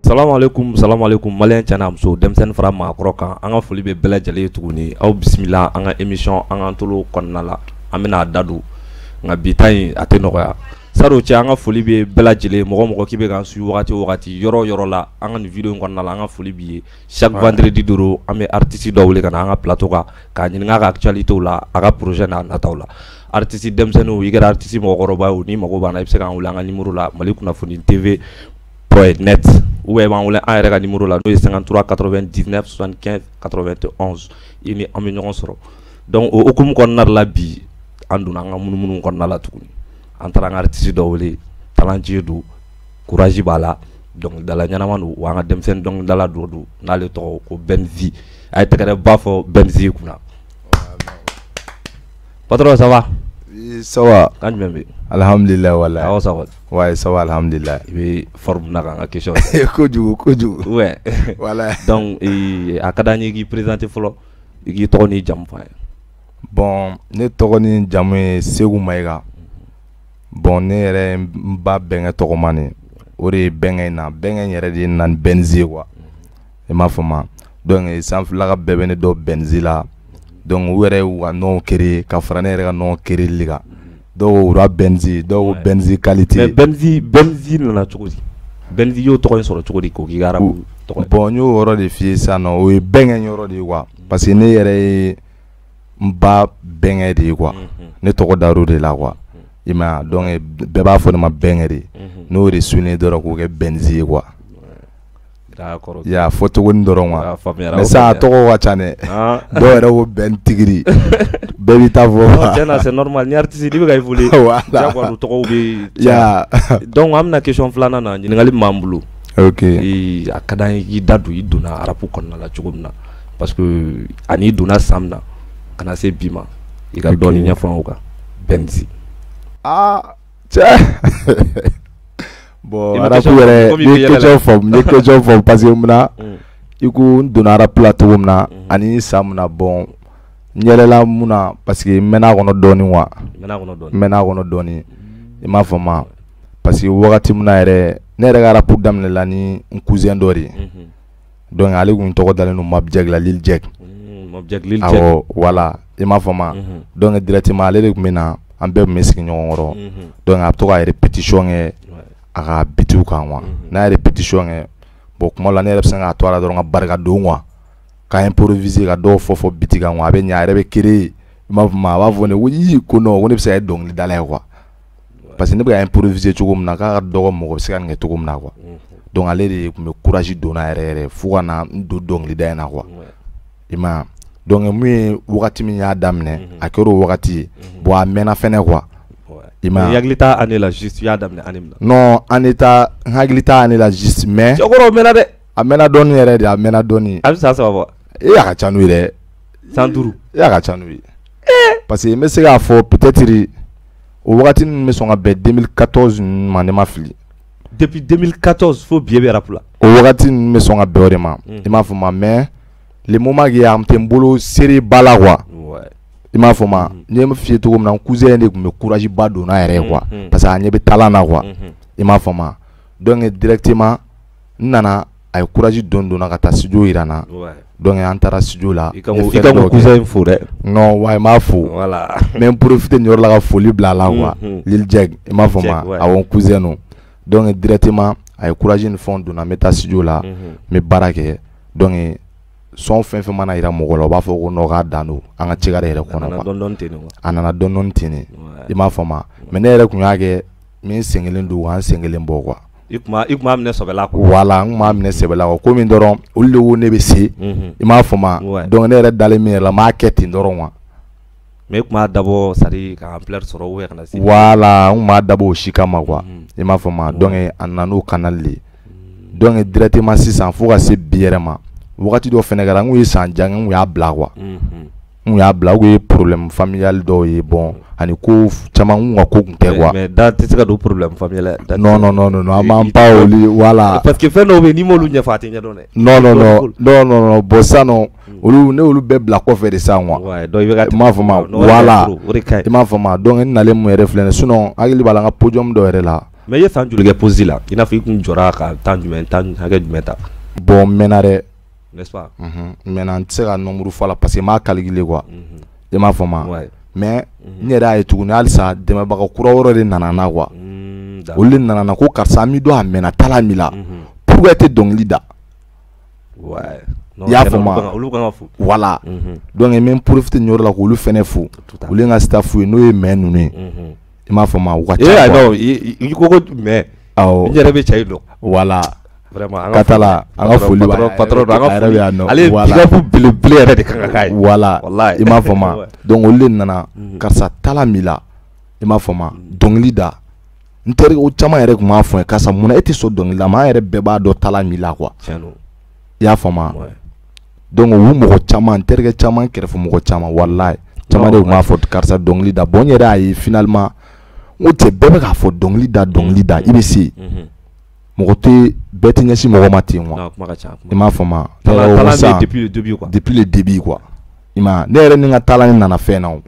Salamu alaikum, salamu alaikum, malien cɛ n'a muso, denmisɛnnin fara maakɔrɔ kan, an ka foli bɛ bɛɛ lajɛlen ye tuguni. Aw bisimila an ka émission an k'an tolo kɔnɔna la. An bɛna a da don, nka bi ta in a tɛ nɔgɔya. Saro cɛ, an ka foli bɛ bɛɛ lajɛlen, mɔgɔ mɔgɔ k'i bɛ k'an suit wagati o wagati, yɔrɔ o yɔrɔ la, an ka nin vidéo in kɔnɔna la, an ka foli b'i ye. Chaque vendredi duuru, an bɛ artiste dɔ wele ka na an ka plateau kan k'a ɲininka a ka actualité la, a ka projet n'a nataw la. Artiste denmisɛnninw, i kɛra artiste mɔgɔkɔrɔba ye o, n'i mago b'an na, i bɛ se k'an wele an ka numéro la, Mali kunnafoni TV point net, ou bien i b'an wele an yɛrɛ ka numéro la, n'o ye 53 99 75 91. I ni an bɛ ɲɔgɔn sɔrɔ. Donc o hukumu kɔnɔna la, bi an donna an ka munumunu kɔnɔna la tuguni. An taara an ka artiste dɔ wele, talentueux don, courage b'a la, dɔnkilidala ɲɛnama don, wa an ka denmisɛnnin dɔnkilidala dɔ don, n'ale tɔgɔ ko Benzi. A ye tɛgɛrɛ ba fɔ Benzi kunna. Patron, ça va? Oui, ça va. Kan jumɛn bɛ yen? Alhamdulillah, wallahi. Awɔ, ça va. Ouais, ça va, alhamdulillah. I bɛ forme na k'an ka question. Kojugu, kojugu. Ouais. Voilà. Donc a ka d'an ye i k'i présenter fɔlɔ, i k'i tɔgɔ n'i jamu fɔ an ye. Bon, ne tɔgɔ ni jamu ye Segu Mayiga. Bon, ne yɛrɛ n ba bɛnkɛ tɔgɔma nin, o de ye bɛnkɛ in na. Bɛnkɛ in yɛrɛ de ye na ni Benzi ye quoi. I m'a faamu? Donc sanfɛla ka bɛɛ bɛ ne dɔn Benzi la. Donc u yɛrɛ y'u ka nom créer ka fara ne yɛrɛ ka nom créer kan. Dɔw ko Roi Benzi, dɔw ko Benzi qualité. Mais Benzi, Benzi nana cogo di? Benzi y'o tɔgɔ in sɔrɔ cogo di k'o k'i ka rap tɔgɔ ye? Bon, n y'o yɔrɔ de f'i ye sisan nɔ, o ye bɛnkɛ yɔrɔ de ye quoi. Parce que ne yɛrɛ ye n ba bɛnkɛ de ye quoi. Ne tɔgɔ dar'o de la quoi. I m'a ye? Donc bɛɛ b'a fɔ ne ma bɛnkɛ de. N'o de souligné dɔrɔn k'o kɛ Benzi ye quoi. D'accord. I y'a fɔ cogo dɔrɔn quoi. Ah, faamuyara. Mais sisan a tɔgɔ ka ca dɛ. Dɔw yɛrɛ ko Ben Tigiri. Bɛɛ b'i ta fɔ. Non, tiɲɛ na, c'est normal, ni artiste n'i bɛ ka évoluer, Voilà. diyagoya don tɔgɔw bɛ. Ya. Donc an bɛna question filanan na, ɲininkali min b'an bolo. Ok. A ka d'an ye k'i da don i donna rap kɔnɔna la cogo min na, parce que ani i donna san min na ka na se bi ma, i ka dɔɔni ɲɛfɔ an o kan, Benzi. Ah, cɛ. Bon, I ma rap question yɛrɛ, faamu, komi n i bɛ ye yɛlɛ la. question faamu, n ye question faamu, parce que munna i ko n donna rap la cogo min na ani san min na. Bon, n yɛlɛla mun na, parce que n mɛnna a kɔnɔ dɔɔni quoi. I mɛnna a kɔnɔ dɔɔni. N mɛnna a kɔnɔ dɔɔni, i m'a faamu? Parce que wagati min na yɛrɛ, ne yɛrɛ ka rap daminɛla ni n cousin dɔ de ye. Donc ale kun tɔgɔ dalen don Mabjek la, Lil Jack. Mabjek, Lil Jack. Awɔ, voilà, i m'a faamu? Donc directement ale de tun bɛ na, an bɛɛ tun bɛ sigi ɲɔgɔn kɔrɔ. Donc a bɛ to ka répétition kɛ a ka beatw kan quoi. N'a ye répétition kɛ, bon, kuma dɔ la ne yɛrɛ bɛ sin k'a to a la dɔrɔn ka barika don quoi, ka improviser ka dɔw fɔ fɔ beat kan quoi. A bɛ ɲɛ, a yɛrɛ bɛ créer, i m'a faamu? A b'a fɔ ne ko ii, ko non, ko ne bɛ se ka kɛ dɔnkilidala ye quoi, parce que ne bɛ ka improviser cogo min na, k'a ka dɔgɔ mɔgɔ bɛ se ka nin kɛ cogo min na quoi. Donc ale de tun bɛ courage don n na yɛrɛ yɛrɛ fo ka na n don dɔnkilida in na quoi. I m'a ye? Donc mun ye, wagati min y'a daminɛ, a kɛra o wagati ye. Bon, a mɛnna fɛnɛ quoi. I m'a I ye? Hakili t'a année la juste, i y'a daminɛ année min na? Non, année ta, n hakili t'a année la juste, mais Cɛkɔrɔ, o mɛnna dɛ. A mɛnna dɔɔni yɛrɛ de, a mɛnna dɔɔni. A bɛ san 3 bɔ. E, a ka ca n'o ye dɛ. San 5. E, a ka ca n'o ye, parce que n bɛ se k'a fɔ peut-être o wagati ninnu bɛ sɔn ka bɛn 2014 ninnu ma, ne ma fili. Depuis 2014 fo bi, e bɛ rap la. O wagati ninnu bɛ sɔn ka bɛn o de ma. I m'a faamu? Mais le moment que a tɛ n bolo seere ba la quoi. I m'a faamu? N ye f'i ye cogo min na, n cousin de tun bɛ courage ba don n na yɛrɛ ye quoi. Parce que a ɲɛ bɛ talent na quoi. I m'a faamu? Donc directement n nana, a ye courage don don na ka taa studio yira n na. Donc an taara studio la. I ka i ka k'o cousin in fo dɛ. Non, wa n m'a fo. Voilà. N bɛ n profiter nin yɔrɔ la ka foli bila a la quoi. Lil Jack, i m'a faamu? Awɔ, n cousin don. Donc directement a ye courage ni fɛnw don n na, n bɛ taa studio la, n bɛ baara kɛ. Donc son fɛn fɛn mana yira mɔgɔ la, u b'a fɔ ko non, k'a dan don an ka cikɛda yɛrɛ kɔnɔ A nana quoi. dɔɔni dɔɔni ten de quoi. A nana dɔɔni dɔɔni ten de. I m'a faamu? Mais ne yɛrɛ kun y'a kɛ n bɛ n sen kelen don ka n sen kelen bɔ quoi. I kun b'a minɛ sɛbɛ la quoi. Voilà, n kun b'a minɛ sɛbɛ la quoi. Komi dɔrɔn olu de ko ne bɛ se. I m'a faamu? Donc ne yɛrɛ dalen min yɛrɛ la, n b'a kɛ ten dɔrɔn quoi. Mais i kun b'a dabɔ, c'est à dire ka ampleur sɔrɔ ou bien ka na se. Voilà, n kun b'a dabɔ o si kama quoi. I m'a faamu? Donc a nana n'o canal de ye. Donc directement sisan fo ka se bi yɛrɛ ma, wagati dɔ fɛnɛ kɛra, n kun ye san jan kɛ, n kun y'a bila quoi. N y'a bila, u ye problème familial dɔw ye, bon, ani ko caman n ka ko kun tɛ quoi. Mais da tɛ se ka don problème familial. Non non non non, an b'an pan olu, voilà. Parce que fɛn dɔw bɛ yen, n'i m'olu ɲɛfɔ, a tɛ ɲɛdɔn dɛ. Non non non non non non, bon, sisan nɔ, olu ne y'olu bɛɛ bila kɔfɛ de sisan quoi. Ouais, donc i bɛ ka I m'a faamu, voilà. I m'a faamu, donc n nalen mun yɛrɛ filɛ nin ye, sinon hakili b'a la n ka podium dɔ yɛrɛ la. Mais i ye san joli kɛ pause la? I n'a fɔ i kun jɔra ka temps jumɛn, temps hakɛ jumɛn ta? Bon, n mɛnna dɛ. N'est-ce pas? N mɛnna, n tɛ se ka nombre fɔ a la parce que n m'a calculer quoi. I m'a faamu. Mais n yɛrɛ y'a ye tuguni, halisa dɛmɛbaga kura wɛrɛ de nana n na quoi. Olu de nana na ko karisa, an b'i dɔn a mɛnna, talent b'i la. Pourquoi e tɛ dɔnkili da? I y'a faamu. Olu kan ka fo. Voilà. Donc n bɛ n profiter nin yɔrɔ la k'olu fɛnɛ fo. Olu ye n ka staff ye, n'o ye mɛ ninnu ye. I m'a faamu, u ka ca quoi. I ko ko mɛ. Awɔ. N yɛrɛ bɛ cɛ in dɔn. Voilà. Vraiment. Katala, an ka foli b'a patron don, an ka yɛrɛ bɛ yan nɔ. Ale ye big up belebele yɛrɛ de kan ka k'a ye. Voilà. I m'a faamu. Donc olu de nana, karisa talent b'i la. I m'a faamu, dɔnkili da. N teri o caman yɛrɛ tun b'a fɔ n ye, karisa munna e tɛ sɔn dɔnkili da ma, an yɛrɛ bɛɛ b'a dɔn talent b'i la quoi. I y'a faamu. Donc u mɔgɔ caman, n terikɛ caman, kɛrɛfɛ mɔgɔ caman, walayi, caman de tun b'a fɔ karisa dɔnkili da. Bon, n yɛrɛ y'a ye finalement, n ko cɛ, bɛɛ bɛ k'a fɔ dɔnkili da, dɔnkili da, i bɛ se. Mɔgɔ tɛ, bɛɛ tɛ ɲɛsin mɔgɔ ma ten quoi. I m'a faamu. Talent bɛ depuis le début quoi. Depuis le début quoi. I m'a ye, ne yɛrɛ ni n ka talent nana fɛn na o.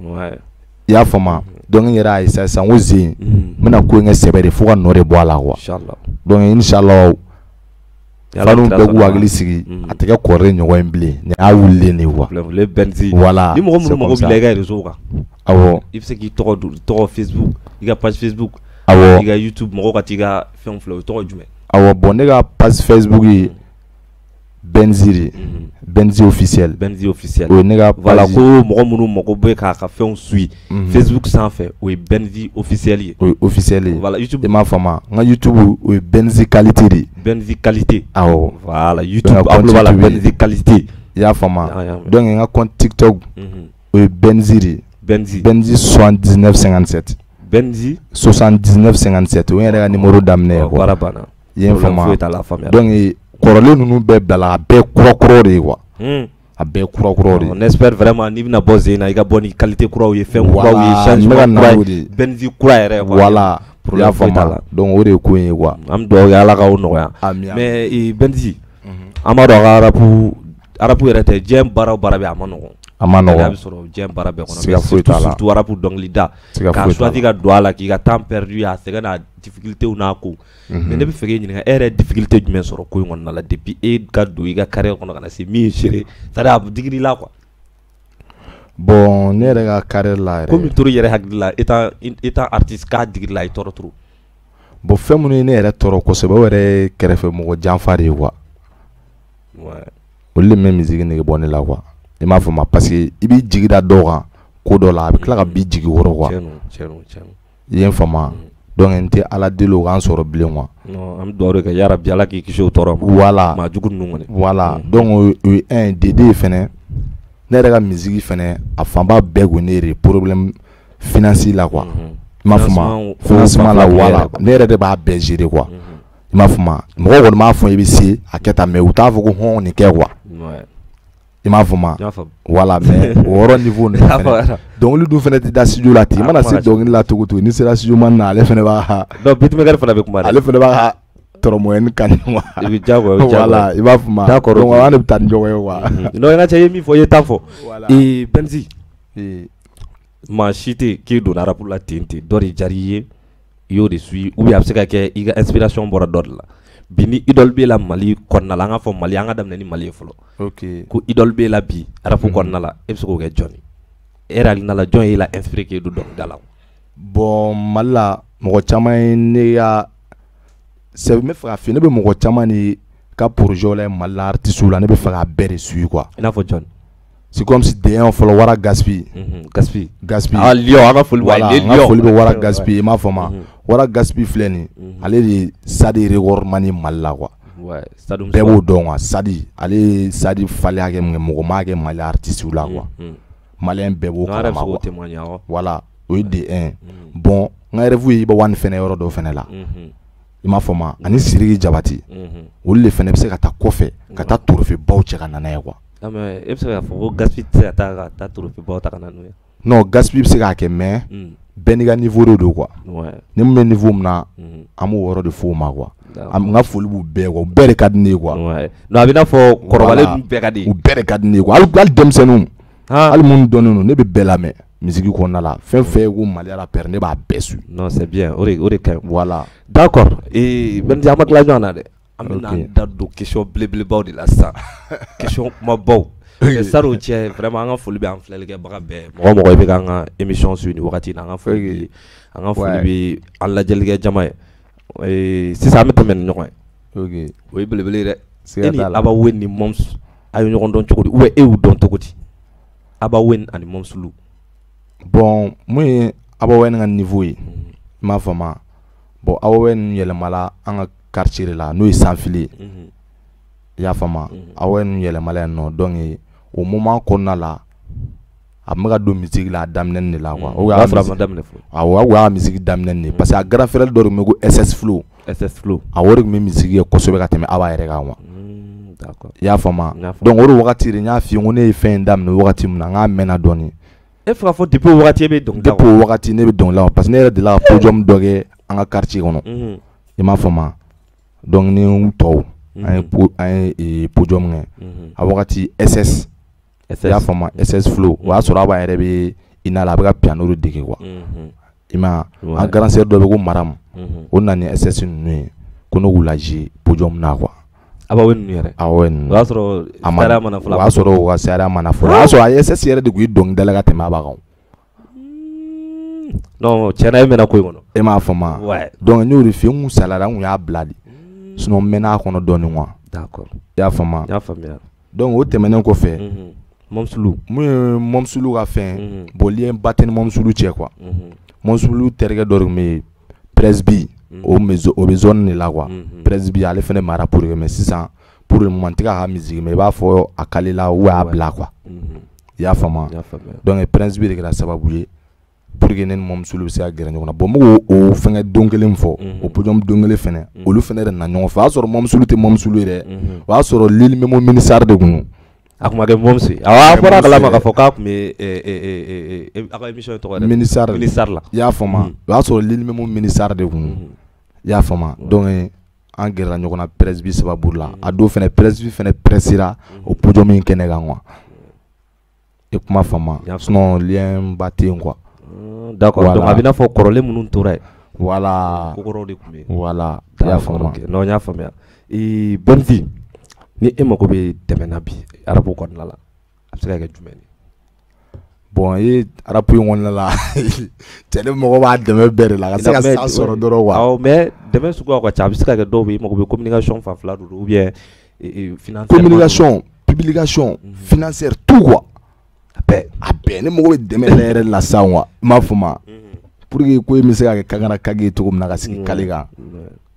I y'a faamu. Donc n yɛrɛ y'a ye sisan, n ko zen, n bɛna ko in kɛ sɛbɛ de fo ka nɔ de bɔ a la quoi. Donc inchallah, fanu bɛɛ k'u hakili sigi, a tɛ kɛ kɔrɔlen ɲɔgɔn ye bilen, nin y'a wulilen de ye quoi. Le Benzi. Voilà. Ni mɔgɔ minnu mago b'i la i ka réseau kan. Awɔ. I bɛ se k'i tɔgɔ don, tɔgɔ Facebook, i ka page Facebook. Awɔ. I ka YouTube, mɔgɔw ka t'i ka fɛnw filɛ, o tɔgɔ jumɛn? Awɔ, bon, ne ka page Facebook ye Benzi de, Benzi officiel. Benzi officiel. O ye ne ka page. Voilà, ko mɔgɔ minnu mago bɛ k'a ka fɛnw suit Facebook sanfɛ, o ye Benzi officiel ye. O ye officiel ye. Voilà, YouTube. I m'a faamu, n ka YouTube, o ye Benzi qualité de ye. Benzi qualité. Awɔ. Voilà, YouTube, aw tulo b'a la, Benzi qualité. I y'a faamu. Donc n ka compte TikTok, o ye Benzi de ye. Benzi. Benzi 79 57. Benzi 79 57, o ye n yɛrɛ ka numéro daminɛ ye quoi. Baara banna. I ye n faamu. Foyi t'a la, faamuya. Donc kɔrɔlen ninnu bɛɛ bilala, a bɛɛ kura kuraw de ye quoi. A bɛɛ kura kuraw de ye. On espère vraiment n'i bɛna bɔ zen na, i ka bɔ ni qualité kuraw ye, fɛn kuraw ye, changement kura ye, Benzi kura yɛrɛ quoi. Voilà. I y'a faamu. Donc o de ye ko in ye quoi. An bɛ dugawu kɛ Ala k'aw nɔgɔya. Ami. Mais Benzi, an b'a dɔn a ka rap yɛrɛ tɛ, diɲɛ baara o baara bɛ, a ma nɔgɔn. A ma nɔgɔn. Gɛlɛya bɛ sɔrɔ diɲɛ baara bɛɛ kɔnɔ. Siga foyi t'a la. Surtout rap dɔnkili da. K'a choisi ka don a la, k'i ka temps perdu, a sɛgɛn n'a difficulté n'a ko. Mais ne bɛ fɛ k'e ɲininka, e yɛrɛ difficulté jumɛn sɔrɔ ko in kɔnɔna la depuis e ka don i ka carrière kɔnɔ ka na se min ye seere, c'est à dire a digir'i la quoi. Bon, ne yɛrɛ ka carrière la yɛrɛ. Komi tor'i yɛrɛ hakili la étant artiste k'a digir'i la, i tɔɔrɔ trop. Bon, fɛn minnu ye ne yɛrɛ tɔɔrɔ kosɛbɛ, o yɛrɛ ye kɛrɛfɛ mɔgɔ janfa de ye quoi. Olu de bɛ musique nege bɔ ne la quoi. I m'a faamu, parce que i b'i jigi da dɔw kan ko dɔ la, a bɛ tila ka b'i jigi kɔrɔ quoi. Tiɲɛ don. I ye n faamu. Donc n tɛ Ala deli o k'an sɔrɔ bilen quoi. Non, an bɛ dugawu de kɛ yarabi Ala k'i kisi o tɔɔrɔ ma. Voilà. Maa jugu ninnu kɔni. Voilà, donc o ye un de deux fɛnɛ, ne yɛrɛ ka musique fɛnɛ, a fanba bɛɛ kun ne yɛrɛ problème finance la quoi. I m'a faamu, financement la, voilà, ne yɛrɛ de b'a bɛɛ gérer quoi. I m'a faamu, mɔgɔw kɔni b'a fɔ i bɛ se a kɛ tan, mais u t'a fɔ ko hɔn nin kɛ quoi. I m'a faamu, voilà, mais o yɔrɔ niveau ninnu fɛnɛ, dɔnkili dun fɛnɛ tɛ da studio la ten, i mana se dɔnkili la cogo o cogo, n'i sera studio man na, ale fɛnɛ b'a. Non, beatmaker fana bɛ kuma dɛ. Ale fɛnɛ b'a ka tɔrɔmɔɲɛni kan quoi. I bɛ diyagoya, o ye diyagoya. Voilà, i b'a faamu. D'accord. Donc an de bɛ taa ni ɲɔgɔn ye quoi. Non, n ka cɛ, i ye min fɔ, i ye tan fɔ. Ee Benzi, maa si tɛ k'i donna rap la ten ten, dɔ de diyara i ye, i y'o de suit, ou bien a bɛ se ka kɛ i ka inspiration bɔra dɔ de la. Bi ni idole b'e la Mali kɔnɔna la, an k'a fɔ Mali, an ka daminɛ ni Mali ye fɔlɔ. Ko idole b'e la bi rap kɔnɔna la, e bɛ se k'o kɛ jɔn ye? E yɛrɛ hakilina la, jɔn y'e la inspiré k'e don dɔnkilida la? Bon, Mali la, mɔgɔ caman ye ne ka, c'est n bɛ fɛ k'a f'i ye, ne bɛ mɔgɔ caman de ka projet la Mali la, artiste la, ne bɛ fɛ k'a bɛɛ de suit quoi. I n'a fɔ jɔn? C'est comme si D1 fɔlɔ, Wara Gaspi. Gaspi. Gaspi. Ah, Lion, an ka foli b'a ye. Voilà, n ka foli bɛ Wara Gaspi, i m'a faamu. Wara Gaspi filɛ nin ye, ale de ye Sadi recordman ye Mali la quoi. Bɛɛ b'o dɔn quoi. Sadi, ale ye Sadi falen hakɛ min kɛ, mɔgɔ m'a kɛ Mali artiste la quoi. Malien bɛɛ b'o kalama quoi. Voilà, o ye D1. Bon, n ka rêve ye Iba One fɛnɛ yɔrɔ dɔ fɛnɛ la. I m'a faamu, ani Sidiki Jabati, olu de fɛnɛ bɛ se ka taa kɔfɛ ka taa trophée baw cɛ ka na n'a ye quoi. Ah mais e bɛ se k'a fɔ ko Gaspi tɛ se ka taa ka taa trophée baw ta ka na n'u ye. Non, Gaspi bɛ se k'a kɛ, mais bɛɛ n'i ka niveau de don quoi. Ni mun bɛ niveau min na, an b'o yɔrɔ de f'o ma quoi. N ka foli b'u bɛɛ quoi, u bɛɛ de ka di ne ye quoi. Non, a bɛ i n'a fɔ kɔrɔbalen ninnu bɛɛ ka di. U bɛɛ de ka di ne ye quoi, hali denmisɛnninw. Hali minnu dɔnnen don, ne bɛ bɛɛ lamɛn musique kɔnɔna la. Fɛn fɛn ko Mali rappeur, ne b'a bɛɛ suit. Non, c'est bien, o de ka ɲi. Voilà. D'accord, ee Benzi, an ma tila ɲɔgɔn na dɛ. An bɛna an da don question belebelebaw de la sisan. Question kumabaw. Mais san'o cɛ, vraiment an ka foli bɛ an filɛlikɛbaga bɛɛ. Mɔgɔ mɔgɔ i bɛ k'an ka émission suit nin wagati in na, an ka foli bɛ an ka foli bɛ an lajɛlikɛ jama ye. Sisan an bɛ tɛmɛ ni ɲɔgɔn ye. O ye belebele ye dɛ. E ni Abba Wayne ni Moms, a ye ɲɔgɔn dɔn cogo di? Ou bien e y'u dɔn cogo di? Abba Wayne ani Moms Lu. Bon, mun ye Abba Wayne ka niveau ye, i m'a faamu. Bon, Abba Wayne yɛlɛmala an ka quartier de la, n'o ye Sanfili ye. I y'a faamu. Abba Wayne yɛlɛmala yen nɔ, donc o moment kɔnɔna la, a tun bɛ ka don musique la a daminɛ de la quoi. O y'a sɔrɔ a ma daminɛ fɔlɔ. Awɔ, o y'a musique daminɛ de, parce que a grand frère dɔ de tun bɛ ko SS Flow. SS Flow. Awɔ, o de tun bɛ musique kɛ kosɛbɛ ka tɛmɛ Abba yɛrɛ kan quoi. D'accord. I y'a faamu. Donc o de wagati de n y'a f'i ye, n ko ne ye fɛn in daminɛ wagati min na, n k'a mɛnna dɔɔnin. E fɛ k'a fɔ depuis o wagati e bɛ dɔnkili da? Depuis o wagati ne bɛ dɔnkili da, parce que ne yɛrɛ delila ka podium dɔ kɛ an ka quartier kɔnɔ. I m'a faamu. Donc ni n tɔw an ye podium kɛ. A wagati SS. I y'a faamu, SS Flow. O y'a sɔrɔ Abba yɛrɛ bɛ INA la, a bɛ ka piano de dege quoi. I m'a ye, an grand sœur dɔ bɛ ko Maramu, o nana ni SS ninnu ye ko ne k'u la jouer podium na quoi. Abba Wayne ninnu yɛrɛ. Awɔ, ninnu. O y'a sɔrɔ sariya ma na fɔlɔ. O y'a sɔrɔ u ka sariya ma na fɔlɔ. O y'a sɔrɔ a SS yɛrɛ de tun ye dɔnkilidala ka tɛmɛ Abba kan. Non, tiɲɛna e mɛnna ko in kɔnɔ. E m'a faamu. Donc n y'o de f'i ye, n kun saliyara, n kun y'a bila de. Sinon n mɛnna a kɔnɔ dɔɔnin quoi. D'accord. I y'a faamu. N y'a faamuya. Donc o tɛmɛnen kɔfɛ. Moms Lu. Mun ye Moms Lu ka fɛn, bon lien ba tɛ ni Moms Lu cɛ quoi. Moms Lu terikɛ dɔ de tun bɛ yen, Presby, o bɛ zone de la quoi. Presby, ale fana ma rap kɛ, mais sisan pour le moment n tɛ k'a ka musique mɛn, i b'a fɔ a kalila ou a y'a bila quoi. I y'a faamu. Donc Presby de kɛra sababu ye pour que ne ni Moms Lu bɛ se ka gɛrɛ ɲɔgɔn na. Bon, n bɛ k'o fɛngɛ don kelen fɔ, o podium don kelen fɛnɛ, olu fɛnɛ de nana ɲɔgɔn fɛ. O y'a sɔrɔ Moms Lu tɛ Moms Lu ye dɛ, o y'a sɔrɔ Lil Memo Minisar de kun don. A kun ma kɛ Moms ye. Awɔ, a bɔra a kalama k'a fɔ k'a tun bɛ a ka émission in tɔgɔ yɛrɛ. Minisar. Minisar la. I y'a faamu. O y'a sɔrɔ Lil Memo Minisar de kun don. I y'a faamu. Donc an gɛrɛla ɲɔgɔn na Presby sababu la. A don fɛnɛ Presby fɛnɛ pressera o podium in kɛnɛ kan quoi. I kuma faamu. Sinon lien ba tɛ yen quoi. D'accord, donc a bɛ i n'a fɔ kɔrɔlen minnu tora yen. Voilà. Ko kɔrɔw de tun bɛ yen. Voilà, i y'a faamu. Non, n y'a faamuya. Benzi, ni e mago bɛ dɛmɛ na bi rap kɔnɔna la, a bɛ se ka kɛ jumɛn ye? Bon, e rap in kɔnɔna la, cɛ, ne mago b'a dɛmɛ bɛɛ de la ka se ka san sɔrɔ dɔrɔn quoi. Awɔ, mais dɛmɛ suguyaw ka ca. A bɛ se ka kɛ dɔw bɛ yen, i mago bɛ communication fanfɛla de don, ou bien financièrement. Communication, publication, financière, tout quoi. A bɛɛ. A bɛɛ, ne mago bɛ dɛmɛ yɛrɛ yɛrɛ la sisan quoi. I m'a faamu, pour que ko in bɛ se ka kɛ kankara kage ye cogo min na ka sigi kale kan.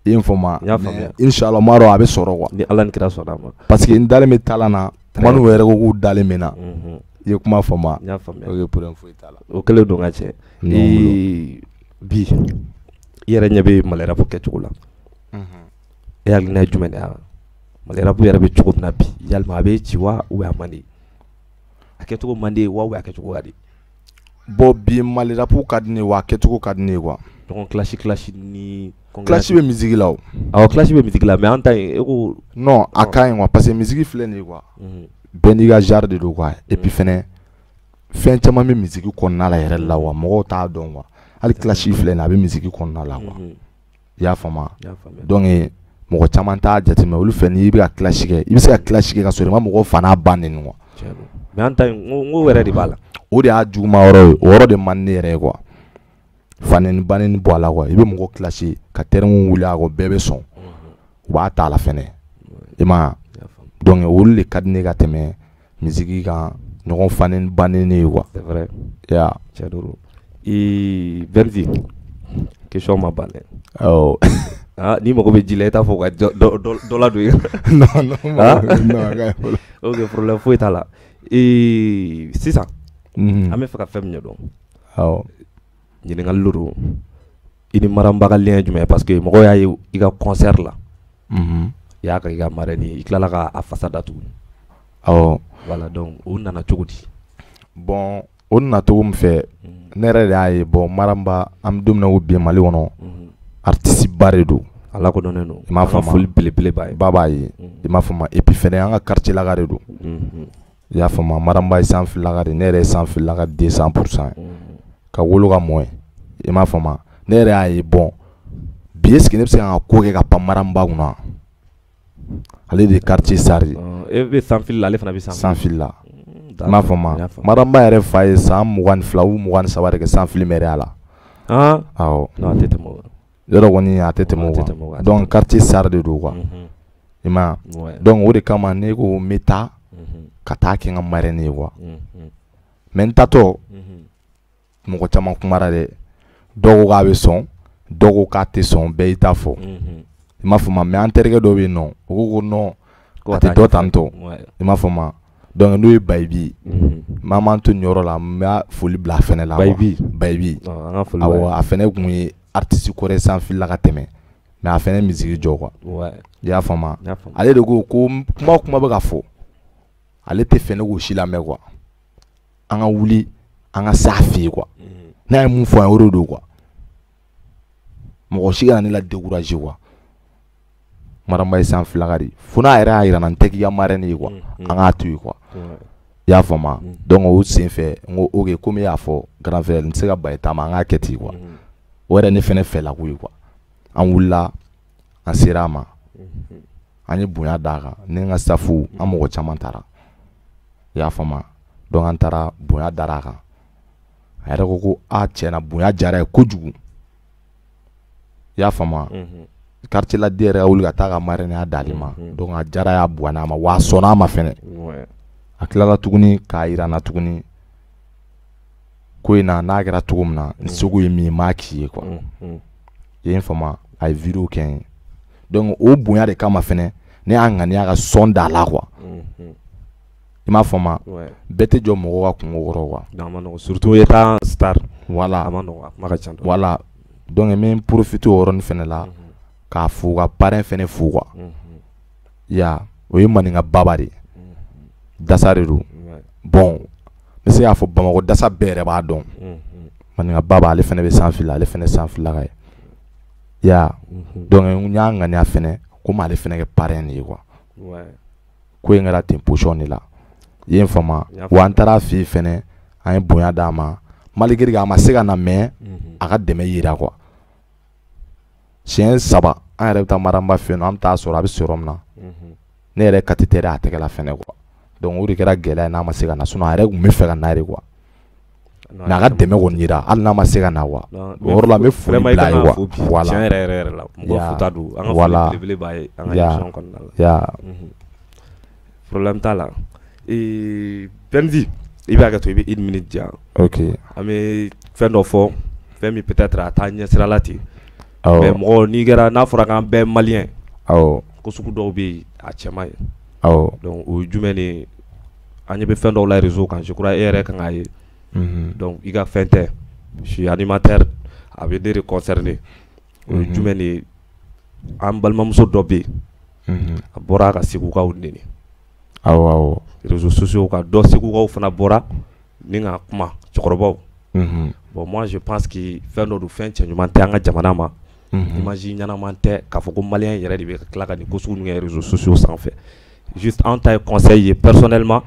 I ye n faamu. N y'a faamuya. Inchallah, n b'a dɔn a bɛ sɔrɔ quoi. Ni Ala ni kira sɔnna a ma. Parce que n dalen bɛ talent na, minnu yɛrɛ ko k'u dalen bɛ n na. I ye kuma faamu. N y'a faamuya. Ok, problème foyi t'a la. O kɛlen don ka cɛ. Bi i yɛrɛ ɲɛ bɛ Mali rap kɛcogo la. E hakilina ye jumɛn de ye Mali rap yɛrɛ bɛ cogo min na bi, yalima a bɛ ci wa ou bien a man di? A kɛcogo man di wa ou bien a kɛcogo ka di? Bon, bi Mali rap ka di ne ye wa a kɛcogo ka di ne ye quoi. Ɲɔgɔn clash clash ni. Clash bɛ musique la o. Awɔ, clash bɛ musique la, mais an ta in e ko. Non, a ka ɲi quoi, parce que musique filɛ nin ye quoi. Bɛɛ n'i ka genre de don quoi. Et puis fɛnɛ, fɛn caman bɛ musique kɔnɔna la yɛrɛ la wa mɔgɔw t'a dɔn quoi. Hali clash filɛ nin ye, a bɛ musique kɔnɔna la quoi. I y'a faamu. Donc mɔgɔ caman t'a jateminɛ, olu fɛ n'i bɛ ka clash kɛ, i bɛ se ka clash kɛ ka sɔrɔ i ma mɔgɔw fa n'a ba nɛni quoi. Mais an ta in, n ko yɛrɛ de b'a la. O de y'a juguman yɔrɔ ye, o yɔrɔ de man di ne yɛrɛ ye quoi. Fa nɛni ba nɛni bɔ a la quoi. I bɛ mɔgɔ clash ka terme wuli a kɔ, bɛɛ bɛ sɔn. U b'a ta a la fɛnɛ. I m'a ye. Donc olu de ka di ne ka tɛmɛ musique kan ɲɔgɔn fa nɛni ba nɛni ye quoi. C'est vrai. Ya. Tiɲɛ don. Benzi, question ma ban dɛ. Awɔ. Ah, n'i mago bɛ ji la, i t'a fɔ ka dɔ ladon i kan. Non non non, a ka ɲi. Ok, problème foyi t'a la. Sisan, an bɛ fɛ ka fɛn min ɲɛdɔn. Awɔ. Ɲininkali de don. I ni Maramba ka lien ye jumɛn ye? Parce que mɔgɔw y'a ye i ka concert la. I y'a kɛ i ka marraine ye, i tilala k'a fasa datugu. Awɔ. Voilà, donc o nana cogo di? Bon, o nana cogo min fɛ, ne yɛrɛ de y'a ye. Bon, Maramba, an bɛ don min na ko bi, Mali kɔnɔ, artiste ba de don. A lakodɔnnen don. I m'a An ka faamu. Foli belebele b'a ye. Ba b'a ye, i m'a faamu. Et puis fɛnɛ, an ka quartier laka de don. I y'a faamu, Maramba ye sanfilaka de, ne yɛrɛ ye sanfilaka 200% ye. Ka wolo ka mɔ ye, i m'a faamu. Ne yɛrɛ y'a ye, bon, bi est ce que ne bɛ se ka n ka ko kɛ ka pan Maramba kunna? Ale de ye quartier star ye. E bɛ sanfili la, ale fana bɛ sanfili. Sanfili la, i m'a faamu. Maramba yɛrɛ fa ye san 22 ou 23 de kɛ sanfili mɛriya la. Awɔ. Non, a tɛ tɛmɛ o kan. Yɔrɔ kɔni, a tɛ tɛmɛ o A tɛ kan. tɛmɛ o kan, a tɛ Donc tɛmɛ. quartier star de don quoi, i m'a ye. Donc o de kama ne ko n bɛ taa ka taa kɛ n ka marraine ye quoi. Mais n tatɔ, mɔgɔ caman kumara dɛ. Dɔw ko k'a bɛ sɔn, dɔw ko k'a tɛ sɔn, bɛɛ y'i ta fɔ, i m'a faamu. Mais an terikɛ dɔ bɛ yen nɔ, o ko ko non, Ko a ka tɛ taa dɔ ɲɛfɔ. tan tɔ, i m'a faamu. Donc n'o ye Bayibi, maa m'an to nin yɔrɔ la, n b'a foli bila a fɛnɛ la quoi. Bayibi. Bayibi. An ka foli b'a Awɔ, a fɛnɛ kun ye artiste kɔrɔ ye sanfili la ka tɛmɛ, mais a fɛnɛ musique jɔ quoi. I y'a faamu. N y'a faamu. Ale de ko ko kuma o kuma bɛ ka fɔ, ale tɛ fɛ ne k'o si lamɛn quoi. An ka wuli, an ka s'a fɛ yen quoi. N'a ye mun fɔ an ye, o de don quoi. Mɔgɔ si kana ne la décourager quoi. Maramba ye sanfilaka de ye, fo n'a yɛrɛ y'a yira n na n tɛ k'i ka marraine ye quoi, an k'a to yen quoi. I y'a faamu. Donc o sen fɛ, n ko ok, komi e y'a fɔ, grand frère, n tɛ se ka ban i ta ma, an k'a kɛ ten quoi. O yɛrɛ ne fɛnɛ fɛlako ye quoi. An wulila, an sera a ma, an ye bonya d'a kan. Ne n ka staff, an mɔgɔ caman taara, i y'a faamu. Donc an taara, bonya dara a kan. A yɛrɛ ko ko a tiɲɛna, bonya diyara ye kojugu, i y'a faamu. Quartier la den yɛrɛ ka wuli ka taa ka marraine d'ale ma. Donc a diyara, y'a bonya a ma wa, a sɔnna a ma fɛnɛ. A tilala tuguni k'a yira n na tuguni ko in na, n'a kɛra cogo min na, n seko ye min ye, n m'a k'i ye quoi. I ye n faamu. A ye vidéo kɛ n ye. Donc o bonya de kama fɛnɛ, ne y'a ŋaniya ka sɔn da la quoi. I m'a faamu. Bɛɛ tɛ jɔ mɔgɔw ka kungo kɔrɔ quoi. Non, a ma nɔgɔn, surtout étant star. Voilà. A ma nɔgɔn, a kuma ka ca dɔɔni. Voilà, donc n bɛ n profiter o yɔrɔnin fɛnɛ la k'a fo, ka parrain fɛnɛ fo quoi. Ya, o ye maninka baba de ye, dasa de don. Bon, n bɛ se k'a fɔ Bamakɔ dasa bɛɛ yɛrɛ b'a dɔn. Maninka baba, ale fɛnɛ bɛ sanfili la, ale fɛnɛ sanfilaka ye ya. Donc n y'a ŋaniya fɛnɛ komi ale fɛnɛ kɛ parrain de ye quoi. Ko in kɛra ten position de la, i ye n faamu. N y'a Wa an taara a fɛ yen fɛnɛ, an ye bonya d'a ma, malgré que a ma se ka na, mais a ka dɛmɛ yira quoi. Siɲɛ 3 an yɛrɛ bɛ taa Maramba fɛ yen nɔ, an bɛ taa sɔrɔ a bɛ sɔrɔ min na, ne yɛrɛ cathéter a tɛgɛ la fɛnɛ quoi. Donc o de kɛra gɛlɛya ye n'a ma se ka na, sinon a yɛrɛ tun bɛ fɛ ka na de quoi. Non, Mais a ka dɛmɛ kɔni yira, hali n'a ma se ka na quoi. Non, O yɔrɔ la, n bɛ foli vraiment, i bila a kan ye k'a quoi. fo bi. Voilà. Tiɲɛ yɛrɛ yɛrɛ yɛrɛ la, mɔgɔ fota don. An ka foli belebele b'a ye an ka émission kɔnɔna la. Problème t'a la. Benzi, i bɛ hakɛ to, i bɛ une minute di yan. Ok. An bɛ fɛn dɔ fɔ, fɛn min peut-être a t'an ɲɛsira la ten. Mais mɔgɔ n'i kɛra, n'a fɔra k'an bɛɛ malien, ko sugu dɔw bɛ yen, a cɛ man ɲi. Donc o ye jumɛn de ye? An ɲɛ bɛ fɛn dɔw la réseau kan, je crois e yɛrɛ kan k'a ye. Donc i ka fɛn tɛ, je suis animateur, a bɛ ne de concerner. O ye jumɛn de ye? An balimamuso dɔ bɛ yen, a bɔra ka Segukaw neni Awɔ awɔ. réseaux sociaux kan. Dɔ Segukaw fana bɔra ni ka kuma cɛkɔrɔbaw. Bon, moi je pense que fɛn dɔ don, fɛn cɛ ɲuman tɛ an ka jamana ma. Image ɲɛnama tɛ k'a fɔ ko malien yɛrɛ de bɛ ka tila ka nin ko sugu ninnu kɛ réseaux sociaux sanfɛ. Juste an ta ye conseil ye personnellement,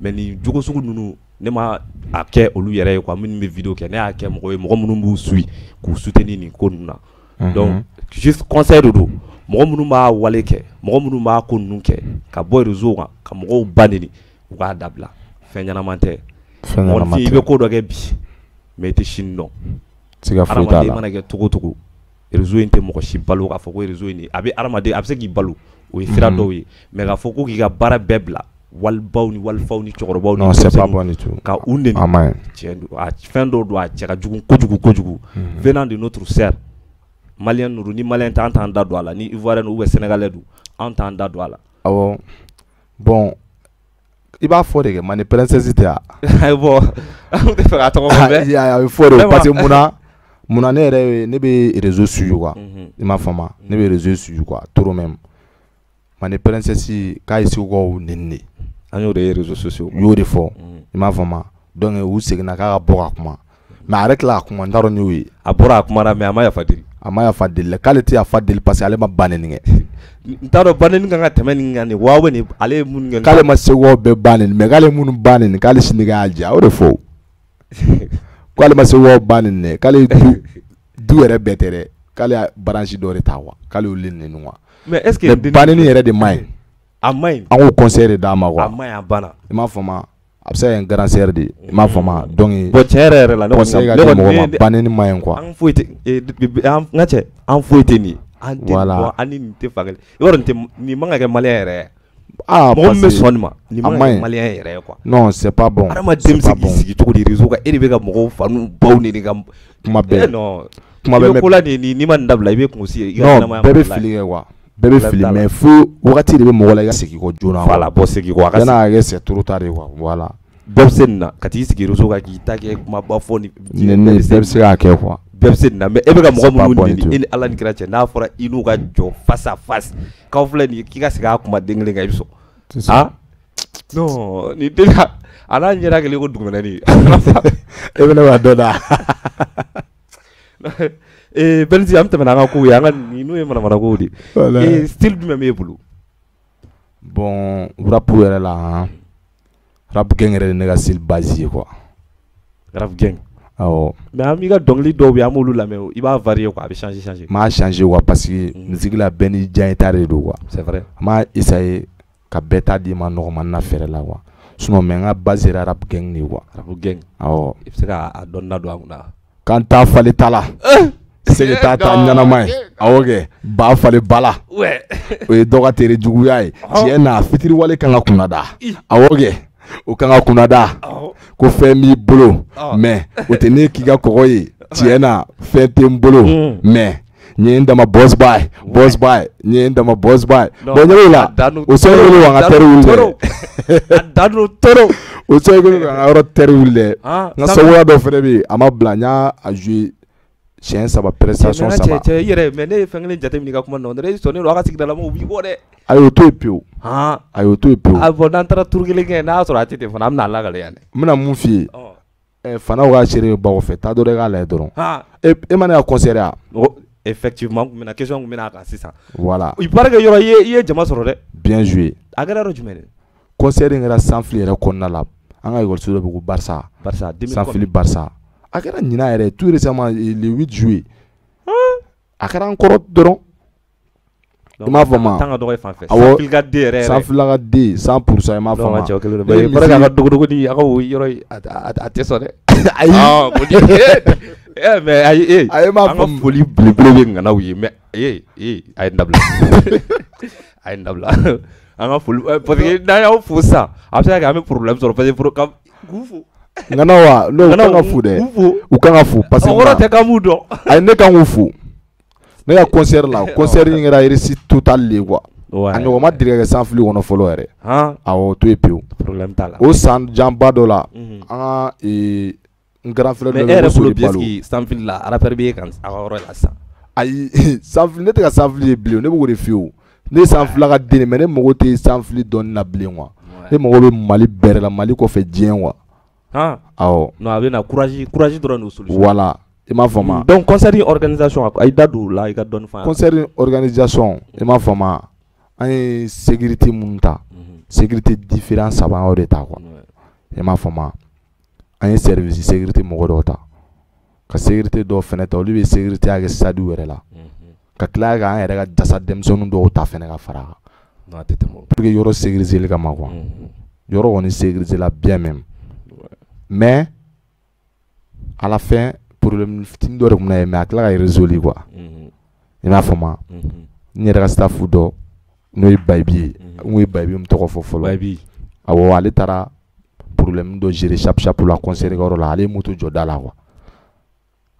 mais nin jogo sugu ninnu, ne ma a kɛ olu yɛrɛ ye quoi, minnu bɛ vidéo kɛ. Ne y'a kɛ mɔgɔ ye, mɔgɔ minnu b'u suit k'u soutenir nin ko ninnu na. Donc juste conseil de don, mɔgɔ minnu b'a wale kɛ, mɔgɔ minnu b'a ko ninnu kɛ ka bɔ réseau kan ka mɔgɔw ba neni, u k'a dabila, fɛn ɲɛnama tɛ. Fɛn ɲɛnama Mɔgɔninfin, i tɛ. bɛ ko dɔ kɛ bi, mais i tɛ sini dɔn. Siga foyi t'a Hadamaden la. mana kɛ cogo o cogo, réseau in tɛ mɔgɔ si balo. K'a fɔ ko réseau in a bɛ hadamaden, a bɛ se k'i balo, o ye sira dɔw ye, mais k'a fɔ ko k'i ka baara bɛɛ bila walibaw ni walifaw ni cɛkɔrɔbaw ni Non, c'est pas denmisɛnninw bon du tout. ka u neni, A man ɲi. tiɲɛ don, a fɛn dɔw don, a cɛ ka jugu kojugu kojugu venant de notre sœur malien. Ninnu ni malien tɛ, an t'an da don a la. Ni ivoirien ou bien sénégalais don, an t'an da don a la. Awɔ. Bon, i b'a fɔ de kɛ Mani princesse tɛ wa? Bon, an tɛ fɛ k'a tɔgɔ fɔ mais A bɛ fɔ de Vraiment. parce que munna ne yɛrɛ ye, ne bɛ réseau suivre quoi. I m'a faamu, ne bɛ réseau suivre quoi, trop même. Mani princesse k'a ye Segukaw neni de. An y'o de ye réseaux sociaux. U y'o de fɔ. I m'a faamu. Donc u seginna k'a ka bɔ ka kuma. Mais a yɛrɛ tila ka kuma, n t'a dɔn n'i y'o ye. A bɔra a kumana mais a ma yafa deli. A ma yafa deli la, k'ale tɛ yafa deli parce que ale ma ba nɛni kɛ. N t'a dɔn ba nɛni kan ka tɛmɛ nin kan nin waa nin ale ye minnu kɛ. K'ale ma segukaw bɛɛ ba nɛni mais k'ale minnu ba nɛni k'ale sini k'a jɛ, a y'o de fɔ. K'ale ma segukaw ba nɛni dɛ, k'ale du yɛrɛ bɛɛ tɛ dɛ, k'ale y'a branche dɔ de ta quoi, k'ale y'olu nɛni quoi. Mais est ce que ba nɛni yɛrɛ de man ɲi. A man ɲi. An k'o conseil de d'a ma quoi. A man ɲi, a banna. I m'a faamu. A bɛ se ka kɛ grand sœur de ye, i m'a faamu. Donc bon tiɲɛ yɛrɛ yɛrɛ la ne conseil ka di mɔgɔ ma, ba nɛni man ɲi quoi. An foyi tɛ an ka cɛ, an foyi tɛ nin ye. An tɛ bɔ, an ni nin tɛ fan kelen. I b'a dɔn nin tɛ, nin man ka kɛ malien yɛrɛ ye. Ah, mɔgɔ min bɛ sɔn nin ma, nin man ka kɛ malien yɛrɛ ye quoi. Non, c'est pas bon. Hadamaden bɛ se k'i sigi cogo di réseau kan, e de bɛ ka mɔgɔw fa n'u baw nɛni ka kuma bɛɛ. Non, kuma bɛɛ. I bɛ ko la nin n'i ma nin dabila i bɛ kungosi ye. Non, bɛɛ bɛ fili kɛ quoi. Bɛɛ bɛ fili mais fo wagati de bɛ mɔgɔ la i ka segin kɔ joona. Voilà, bon segin kɔ a ka segin. Yan'a ka kɛ c'est trop tard quoi, voilà. Bɛɛ bɛ se nin na ka t'i sigi réseau kan k'i ta kɛ kumaba fɔ ni. Nɛni bɛɛ bɛ se k'a kɛ quoi. Bɛɛ bɛ se nin na mais e bɛ ka mɔgɔ minnu nɛni e ni Ala ni kira cɛ, n'a fɔra i n'u ka jɔ face à face k'aw filɛ nin ye k'i ka segin a kuma den kelen kan i bɛ sɔn. Ah non, nin den a n'a ɲɛda kɛlen ko dugumɛnɛnin. E bɛ ne ka dɔ da. Bɛnzi an tɛmɛna an ka kow ye, an ka ninnu ye manamana kow de ye. Style jumɛn b'e bolo? Bon, rap yɛrɛ la, rap gang yɛrɛ de ne ka style base ye quoi. Rap gang. Awɔ. Mais an b'i ka dɔnkili dɔw bɛ yen, an b'olu lamɛn, i b'a varier quoi, a bɛ changer changer. N b'a changer quoi parce que musique la bɛɛ n'i diya ta de don quoi. C'est vrai. N b'a essayer ka bɛɛ ta d'i ma nɔgɔmanin na fɛɛrɛ la quoi. Sinon mais n ka base yɛrɛ rap gang de ye quoi. Rap gang. Awɔ. I bɛ se k'a dɔɔni ladon an kunna. K'an t'a falen ta la. Sege t'a ta ɲɛnama ye. Awɔ kɛ ba falen ba la. O ye dɔ ka tere juguya ye. Tiɲɛ na fitiriwale kan ka kunnada. Awɔ kɛ o kan ka kunnada. Ko fɛn b'i bolo mais o tɛ ne k'i ka kɔgɔ ye. Tiɲɛ na fɛn tɛ n bolo mais n ye n dama boss boy, boss boy, n ye n dama boss boy. Bon ɲɛ b'o la, o sɔn kelen k'an ka terre wuli dɛ. A dan don toro. O sɔn kelen k'an ka yɔrɔ terre wuli dɛ. N ka sagoya dɔ fɛnɛ bɛ yen, a ma bila, n y'a joué siɲɛ 3 prestation 3. Cɛ i yɛrɛ mais ne ye fɛn kelen jateminɛ i ka kuma na, i sɔnnen don a ka sigidala mɔgɔw b'i kɔ dɛ. Ayi o to yen pewu. Ayi o to yen pewu. Ah bon, n'an taara tour kelen kɛ n'a y'a sɔrɔ a tɛ ten fana, an bɛna a lakale yan dɛ. N bɛna mun f'i ye. Fanaw ka seere bɛ ba kɔfɛ, taa dɔrɔn i k'a lajɛ dɔrɔn. E ma ne ka concert ya? Effectivement, n kun bɛna question kun bɛna a kan sisan. Voilà. Il paraît que yɔrɔ i ye jama sɔrɔ dɛ. Bien joué. A kɛra yɔrɔ jumɛn de? Concert in kɛra Sanfili yɛrɛ kɔnɔna la. An ka école so dɔ bɛ ko Barça. Barça, Sanfili Barça. A kɛra ɲinan yɛrɛ tout récemment le 8 juillet. A kɛra an kɔrɔ dɔrɔn. I m'a faamu. Tan ka dɔgɔ i fan fɛ. Sanfili ka den yɛrɛ yɛrɛ. Sanfili ka den 100% i m'a faamu. Non, cɛ o kelen don. Il paraît que a ka dogodogo a ka o yɔrɔ a tɛ sɔn dɛ. Ayi. Mais ayi ayi m'a an ka foli belebele bɛ ŋanaw ye mais a ye n dabila. A ye n dabila. An ka foli parce que n'an y'aw fo sisan a bɛ se ka kɛ an bɛ problème sɔrɔ parce que k'u fo. Ŋanaw wa non u kan ka fo dɛ. U kan ka fo parce que o kɔrɔ tɛ k'an b'u dɔn. Ayi ne kan k'u fo. Ne ka concert la, concert in kɛra réussite totale de ye quoi. A ɲɔgɔn ma deli ka kɛ Sanfili kɔnɔ fɔlɔ yɛrɛ. Awɔ o to yen pewu. Problème t'a la. O san janba dɔ la, an ka n grand frère dɔ bɛ yen ko Sori Balo. Mais e yɛrɛ bolo Sanfili la rappeur bɛ e kan a ka yɔrɔ la sisan. Ayi Sanfili ne tɛ ka Sanfili ye bilen, ne bɛ k'o de f'i ye o. Ne ye Sanfila ka den de mais ne mago tɛ Sanfili dɔɔni na bilen quoi. Ne mago bɛ Mali bɛɛ de la, Mali kɔfɛ diɲɛ quoi. Awɔ. Non a bɛ na courage courage dɔrɔn de y'o solution. Voilà. I m'a faamu. Donc concert organisation a i da don o la i ka dɔɔni fɔ an ɲɛna. Concert organisation i m'a faamu, an ye sécurité minnu ta, sécurité différent 3 an y'o de ta quoi. I m'a faamu, an ye service sécurité mɔgɔ dɔw ta, ka sécurité dɔw fɛnɛ ta, olu bɛ sécurité kɛ stade yɛrɛ la, ka tila k'an yɛrɛ ka jasa denmisɛnnin dɔw ta fɛnɛ ka fara a kan. Non a tɛ tɛmɛ o. Pour que yɔrɔ sécuriser kama quoi. Yɔrɔ kɔni sécuriser la bien même. Mais à la fin problème fitinin dɔ de tun bɛna ye mais a tila ka résolu quoi. I m'a faamu, n yɛrɛ ka staff dɔ n'o ye Bayibi ye, n kun ye Bayibi min tɔgɔ fɔ fɔlɔ. Bayibi. Awɔ ale taara problème dɔ gérer chap chap la concert kɛyɔrɔ la, ale ye moto jɔ da la quoi.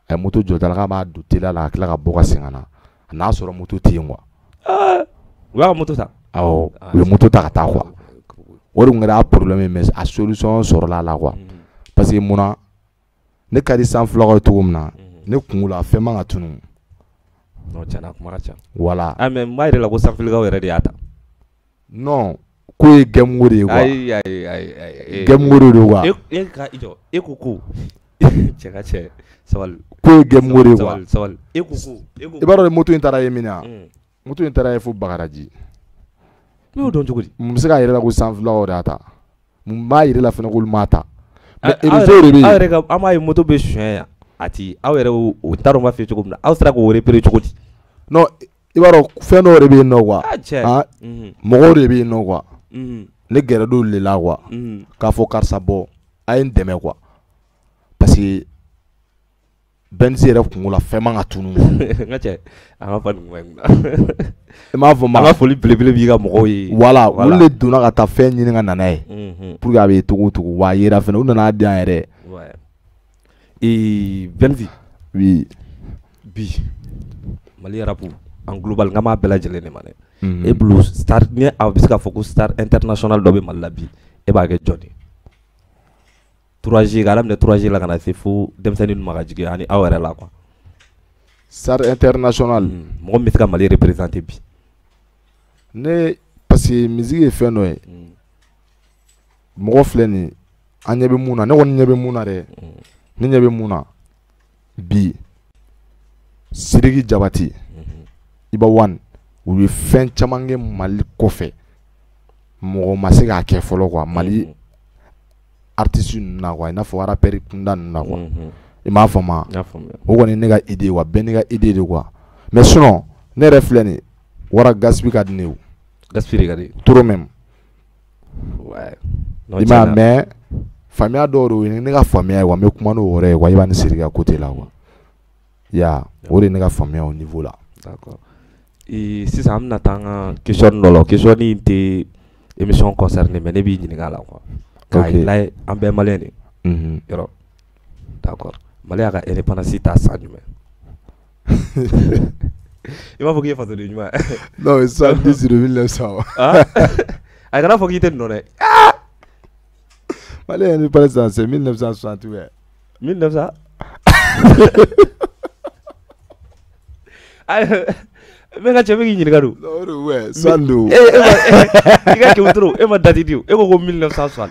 A ye moto jɔ da la k'a b'a don teliya la ka tila ka bɔ ka segin ka na. A n'a sɔrɔ moto tɛ yen quoi. U y'a ka moto ta? Awɔ u ye moto ta ka taa quoi. O de tun kɛra a problème ye mais a solution sɔrɔla a la quoi. Parce que munna ne ka di Sanfilakaw ye cogo min na, ne kun la fɛn man ka tunun. Non tiɲɛna kuma ka ca. Voilà. Ah mais n b'a yira la ko Sanfilikaw yɛrɛ de y'a ta. Non Ko ye game de ye quoi. Ayi ayi ayi. Game de don quoi. E ka i jɔ, e ko ko cɛ ka cɛ sabali. Ko ye game de ye quoi. Sabali. E ko ko e ko. I b'a dɔn moto in taara ye min na. Moto in taara ye fo Bagadaji. Ne y'o dɔn cogo di? Mun bɛ se k'a yɛrɛ la ko sanfilakaw de y'a ta? Mun b'a yɛrɛ la fana k'olu m'a ta? Mais réseau de bɛ yen. Aw yɛrɛ ka an b'a ye moto bɛ suɲɛ yan. A ti aw yɛrɛ o t'a dɔn n b'a f'i ye cogo min na, aw sera k'o repérer cogo di? Non, i b'a dɔn fɛn dɔw de bɛ yen nɔ quoi. Ah cɛ. Mɔgɔw de bɛ yen nɔ quoi. Ne gɛrɛ d'olu de la quoi. K'a fɔ karisa bɔ a ye n dɛmɛ quoi. Parce que Benzi yɛrɛ kungo la fɛn man ka tunun. N ka cɛ, an ka fa nin kuma in kunna. I m'a fɔ ma. An ka foli belebele b'i ka mɔgɔw ye. Voilà, olu de donna ka taa fɛn ɲini ka na n'a ye. Pour que a bɛ ye cogo o cogo wa a yera fɛnɛ, u nana di yan yɛrɛ. Ouais. Benzi. Oui. Bi Mali rap en global n ka m'a bɛɛ lajɛlen de ma dɛ. E bolo star ni a bɛ se k'a fɔ ko star international dɔ bɛ Mali la bi, e b'a kɛ jɔn ye? 3G k'a daminɛ 3G la ka na se fo denmisɛnnin ma ka jigin ani aw yɛrɛ la quoi. Star international. Mɔgɔ min bɛ se ka Mali représenter bi. Ne parce que musique ye fɛn dɔ ye. Mɔgɔ filɛ nin ye, an ɲɛ bɛ mun na, ne kɔni ɲɛ bɛ mun na dɛ. Ne ɲɛ bɛ mun na bi, Sidiki Jabati, Iba One, u ye fɛn caman kɛ Mali kɔfɛ, mɔgɔ ma se k'a kɛ fɔlɔ quoi. Mali artiste ninnu na quoi, i n'a fɔ rappeur kunda ninnu na quoi. I m'a faamu? O kɔni ne ka idée quoi, bɛɛ n'i ka idée de quoi. Mais sinon ne yɛrɛ filɛ nin ye, Wara Gaspi ka di ne ye o. Gaspi de ka di. Trop même. Ouais. I m'a ye, mais faamuya dɔw de ye ne ka faamuya ye quoi, n bɛ kuma n'o yɔrɔ ye quoi, i b'a ni Sidiki ka côté la quoi. Ya, o de ye ne ka faamuya o niveau la. D'accord. Sisan an bɛna taa an ka question dɔ la, question in tɛ émission concernée mais ne b'i ɲininka a la quoi. K'a lajɛ an bɛɛ malien de. Yɔrɔ. D'accord. Mali y'a ka indépendance ta san jumɛn? I b'a fɔ k'i ye fasoden ɲuman ye. Non, 70 de 1900. Ah. A kana fɔ k'i tɛ nin dɔn dɛ. Mali ye indépendance c'est 1960. 1900. Ayi, n ka cɛ bɛ k'i ɲininka don. Non, o de ouais, 62. I ka kɛmɛ duuru, e ma date di o, e ko ko 1960.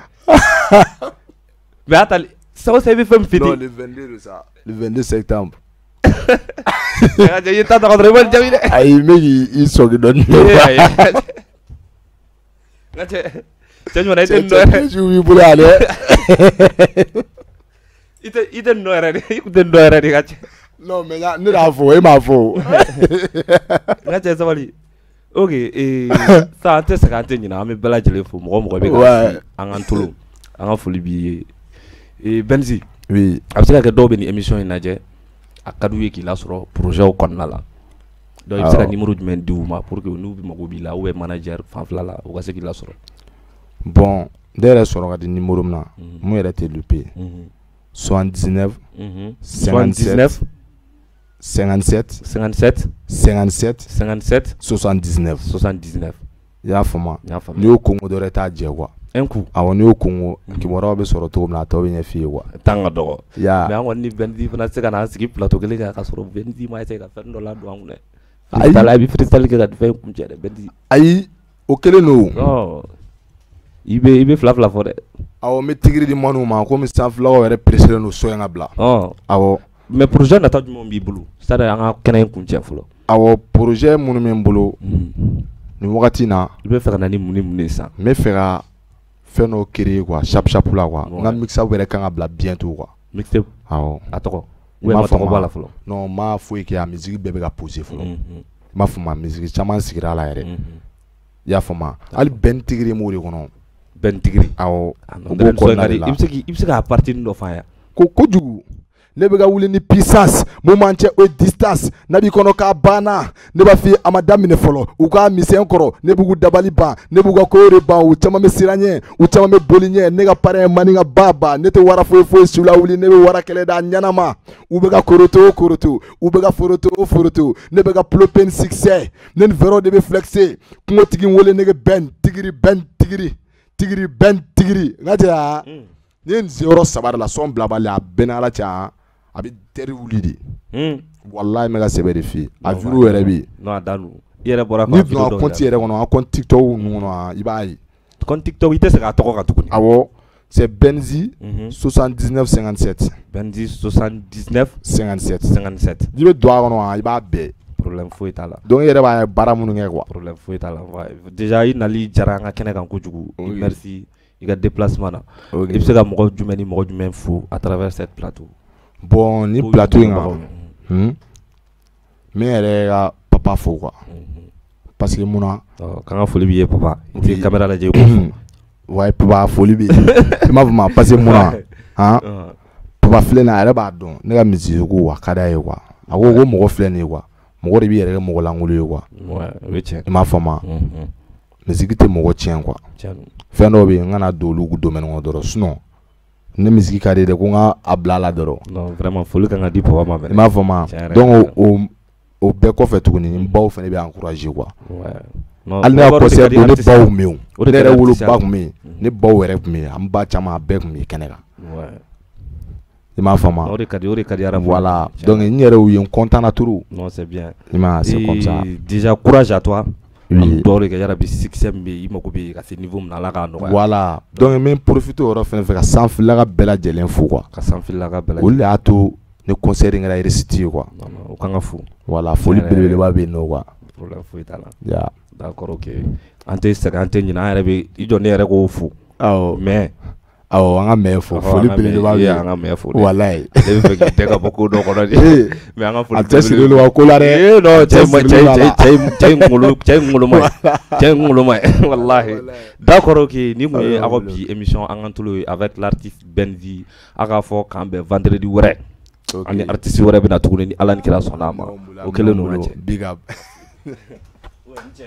Mais a tali san o san i bɛ fɛn min fêter. Non, le 22 de ça. Le 22 septembre. I ye ta ta ka sɔrɔ i ma nin jaabi dɛ. Ayi, n bɛ k'i sɔgi dɔɔni. Ayi. N ka cɛ, cɛ jumɛn na i tɛ nin dɔn yɛrɛ. Cɛ b'i bolo yan dɛ. I tɛ nin dɔn yɛrɛ de, i kun tɛ nin dɔn yɛrɛ de ka cɛ. Non, mais ne y'a fɔ, e m'a fɔ o. N ka cɛ sabali. Ok, sisan an tɛ sɛgɛn an tɛ ɲinɛ, an bɛ bɛɛ lajɛlen fo, mɔgɔ o mɔgɔ bɛ ka an k'an tolo, an ka foli b'i ye. Benzi. Oui. A bɛ se ka kɛ dɔw bɛ nin émission in lajɛ, a ka d'u ye k'i lasɔrɔ projet kɔnɔna la. Donc i bɛ se ka numéro jumɛn di u ma pour que n'u mago b'i la ou bien manager fanfɛla la, u ka se k'i lasɔrɔ. Bon, ne yɛrɛ sɔrɔ ka di numéro min na, mun yɛrɛ tɛ louper. 79 79 57 57 57 57 79 79. I y'a faamu? N'i y'o kongo dɔrɔn i t'a jɛ quoi. Un coup. Awɔ, n'i y'o kongo kibaruyaw bɛ sɔrɔ cogo min na, a tɔ bɛ ɲɛ f'i ye quoi. Temps ka dɔgɔ. Ya. Mais an kɔni ni Benzi fana tɛ se ka n'an sigi plateau kelen kan ka sɔrɔ Benzi ma essayer ka fɛn dɔ ladon an kun dɛ. Freestyle, a bɛ freestyle kɛ ka fɛn kuncɛ dɛ Benzi. Ayi, o kelen don. Non. I bɛ fila fila fɔ dɛ. Awɔ, n bɛ tigiri di Manu ma komi sanfilakaw yɛrɛ pressé don so in ka bila. Awɔ. Mais projet nata jumɛn b'i bolo? C'est-à-dire an ka kɛnɛ in kuncɛ fɔlɔ. Awɔ, projet minnu bɛ n bolo nin wagati in na. I bɛ fɛ ka na ni mun ni mun de sisan? N bɛ fɛ ka fɛn dɔ créer quoi, chap chap la quoi. N ka mixtape yɛrɛ kan ka bila bientôt quoi. Mixtape? Awɔ. A tɔgɔ? Ou bien tɔgɔ b'a la fɔlɔ? Non, n ma foyi kɛ, a musique bɛɛ bɛ ka poser fɔlɔ. I m'a faamu, musique caman sigira a la yɛrɛ. I y'a faamu, hali Ben Tigiri m'o de kɔnɔ. Ben Tigiri? Awɔ. O b'o kɔnɔna de la. I bɛ se k'a partie dɔ f'an ye? Ko kojugu. Ne bɛ ka wuli ni puissance, mun m'an cɛ o ye distance, n'a b'i kɔnɔ k'a banna, ne b'a f'i ye a ma daminɛ fɔlɔ, u k'a misɛn kɔrɔ, ne b'u dabali ban, ne b'u ka kow de ban, u caman bɛ siran ɲɛ, u caman bɛ boli ɲɛ, ne ka parrain ye maninka ba ba, ne tɛ wara foyi foyi su la wuli, ne bɛ wara kɛlɛ da ɲɛnama, u bɛ ka koroto o koroto, u bɛ ka foroto o foroto, ne bɛ ka ploper ni succès, ne ni Vero de bɛ flexer, kungotigi n wele ne bɛ Ben Tigiri Ben Tigiri Tigiri Ben Tigiri, n ka cɛ aa, ne ye nin se yɔrɔ saba de la, sɔn bilabali a bɛɛ n'Ala cɛ aa. A bɛ teri wuli de. Walahi n bɛ ka sɛbɛ de f'i ye. A vidéo yɛrɛ bɛ yen. Non, a da don. I yɛrɛ bɔra k'a vidéo dɔw. N'i donna compte yɛrɛ kɔnɔ, a compte TikTok ninnu kɔnɔ, i b'a ye. Compte TikTok, i tɛ segin a tɔgɔ kan tuguni. Awɔ, c'est Benzi 79 57. Benzi 79 57. 57. N'i bɛ don a kɔnɔ, i b'a bɛɛ. Problème foyi t'a la. Donc i yɛrɛ b'a ye baara minnu kɛ quoi. Problème foyi t'a la. Déjà i nali diyara an ka kɛnɛ kan kojugu. Merci i ka déplacement na. I bɛ se ka mɔgɔ jumɛn ni mɔgɔ jumɛn fo à travers cette plateau? Bon, ni plateau in kan, n bɛ n yɛrɛ ka papa fo quoi. Parce que mun na? K'an ka foli b'i ye papa. I tɛ caméra lajɛ i k'o fɔ. Ouais, papa, foli b'i ye. I m'a fɔ ma, parce que mun na? Han, papa filɛ nin ye, a yɛrɛ b'a dɔn ne ka musique ko a ka d'a ye quoi. A ko ko mɔgɔ filɛ nin ye quoi, mɔgɔ de b'i yɛrɛ kɛ mɔgɔ lankolon ye quoi. Ouais, o ye tiɲɛ. I m'a fɔ ma, musique tɛ mɔgɔ tiɲɛ quoi. Fɛn dɔw bɛ yen, n kana don olu domaine kɔnɔ dɔrɔn, sinon ne musique ka di dɛ, ko n ka a bila a la dɔrɔn. Non, vraiment foli kan ka di papa ma. I m'a fɔ ma, donc o bɛɛ kɔfɛ tuguni, n baw fana bɛ encourager quoi. Hali ne ka concert don, ne baw tun bɛ yen, ne yɛrɛ woloba tun bɛ yen, ne baw yɛrɛ tun bɛ yen, an ba caman a bɛɛ tun bɛ kɛnɛ kan. I m'a faamu? O de ka di, o de ka di rap. Voilà, donc n yɛrɛ y'u ye, n content na trop. Non, c'est bien. I m'a ye, c'est comme ça. Déjà courage à toi. An bɛ dugawu de kɛ yarabi, succès min bɛ yen, i mago bɛ ka se niveau min na, Ala k'a nɔgɔya. Voilà, donc n bɛ profiter o yɔrɔ fɛnɛ fɛ ka sanfilaka bɛɛ lajɛlen fo quoi. Ka sanfilaka bɛɛ lajɛlen. Olu de y'a to ni concert in kɛra réussite ye quoi. Non non, o kan ka fo. Voilà, foli belebeleba bɛ yen nɔ quoi. Problème foyi t'a la. Ya. D'accord, ok. An tɛ sɛgɛn, an tɛ ɲinɛ, an yɛrɛ bɛ i jɔ, ne yɛrɛ k'o fo. Awɔ. Mais awɔ, an ka mɛ fo, foli belebeleba bɛ yen. An ka mɛ fo dɛ. Walayi. Ale bɛ fɛ k'i tɛgɛ ka bɔ ko dɔ kɔnɔ de. Mais an ka foli. A cɛ sirilen don ka ko la dɛ. Ee non, cɛ cɛ in kunkolo, cɛ in kunkolo ma ɲi. Cɛ in kunkolo ma ɲi walahi. D'accord, ok, ni kun ye aw ka bi émission An ka Tolo ye avec l'artiste Benzi. A k'a fɔ k'an bɛn vendredi wɛrɛ. Ani artiste wɛrɛ bɛ na tuguni ni Ala ni kira sɔnna a ma. O kɛlen don ka cɛ. Big up. Ouais, n cɛ.